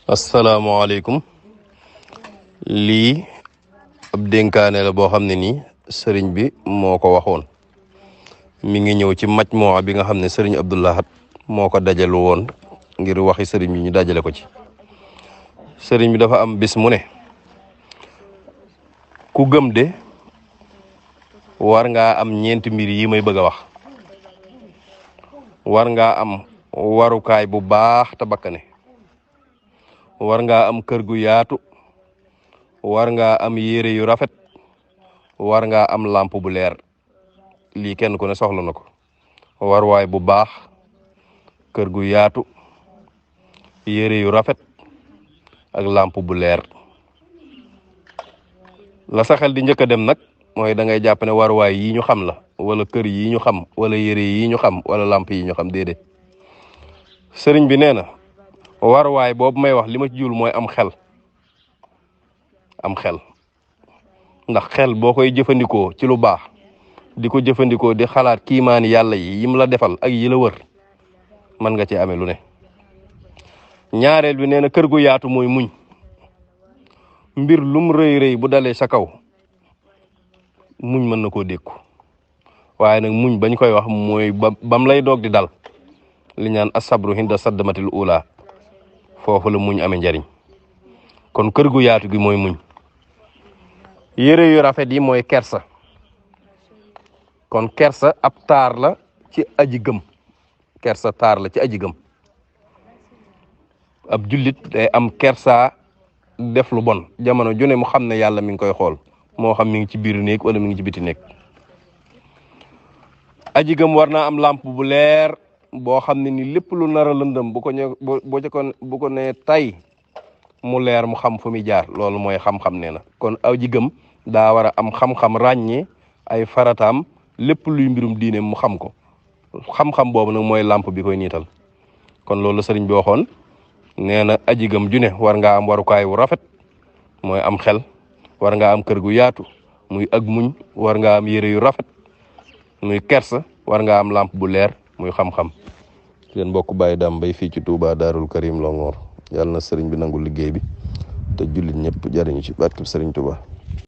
asalaamaaleykum lii ab dénkaane la boo xam ne nii sëriñ bi moo ko waxoon mi ngi ñëw ci majmuwa bi nga xam ne sëriñ Abdou Lahad moo ko dajalu woon ngir waxi sëriñ bi ñu dajale ko ci. sëriñ bi dafa am bis mu ne ku gëm de war ngaa am ñeenti mbir yi may bëgg a wax. war ngaa am warukaay bu baax te bakkane, war ngaa am kër gu yaatu, war ngaa am yére yu rafet, war ngaa am lamp bu leer. lii kenn ku ne soxla na ko. warwaay bu baax, kër gu yaatu, yére yu rafet ak lamp bu leer. la sa xel di njëkk a dem nag mooy da ngay jàpp ne warwaay yi ñu xam la, wala kër yi ñu xam, wala yére yi ñu xam, wala lamp yi ñu xam. déedéet, sëriñ bi nee na warwaay boobu may wax li ma ci jul mooy am xel. am xel ndax xel boo koy jëfandikoo ci lu baax, di ko jëfandikoo di xalaat kiimaani yàlla yi yim la defal ak yi la wër, mën nga ci amee lu ne. ñaareel bi nee na kër gu yaatu mooy muñ. mbir lum rëy rëy bu dalee sa kaw muñ mën na koo dékku, waaye nag muñ bañ koy wax mooy bam lay doog di dal, li ñaan asabru hinda saddamatil ula, foofu la muñ amee njariñ. kon kër gu yaatu gi mooy muñ. yére yu rafet yi mooy kersa. kon kersa ab taar la ci aji gëm. kersa taar la ci aji gëm. ab jullit day am kersa def lu bon jamono june mu xam ne yàlla mi ngi koy xool, moo xam mi ngi ci biir néeg wala mi ngi ci biti néeg. aji gëm war naa am lampe bu leer boo xam ne ni lépp lu nar a lëndëm bu ko ne tay mu leer, mu xam fu muy jaar. loolu mooy xam-xam. nee na kon aji gëm daa war a am xam-xam, ràññee ay farataam, lépp luy mbirum diine mu xam ko. xam-xam boobu nag mooy lampe bi koy niital. kon loolu la sëriñ bi waxoon. nee na aji gëm ju ne war ngaa am warukaay wu rafet, mooy am xel. war ngaa am kër gu yaatu, muy ak muñ. war ngaa am yére yu rafet, muy kersa. war ngaa am lampe bu leer, muy xam-xam. seen mbokk Baye Dame Mbaye fii ci Touba Darou Karim Longhor. yàlla na sëriñ bi nangu liggéey bi te jullit ñëpp jariñu ci barkeb sëriñ Touba.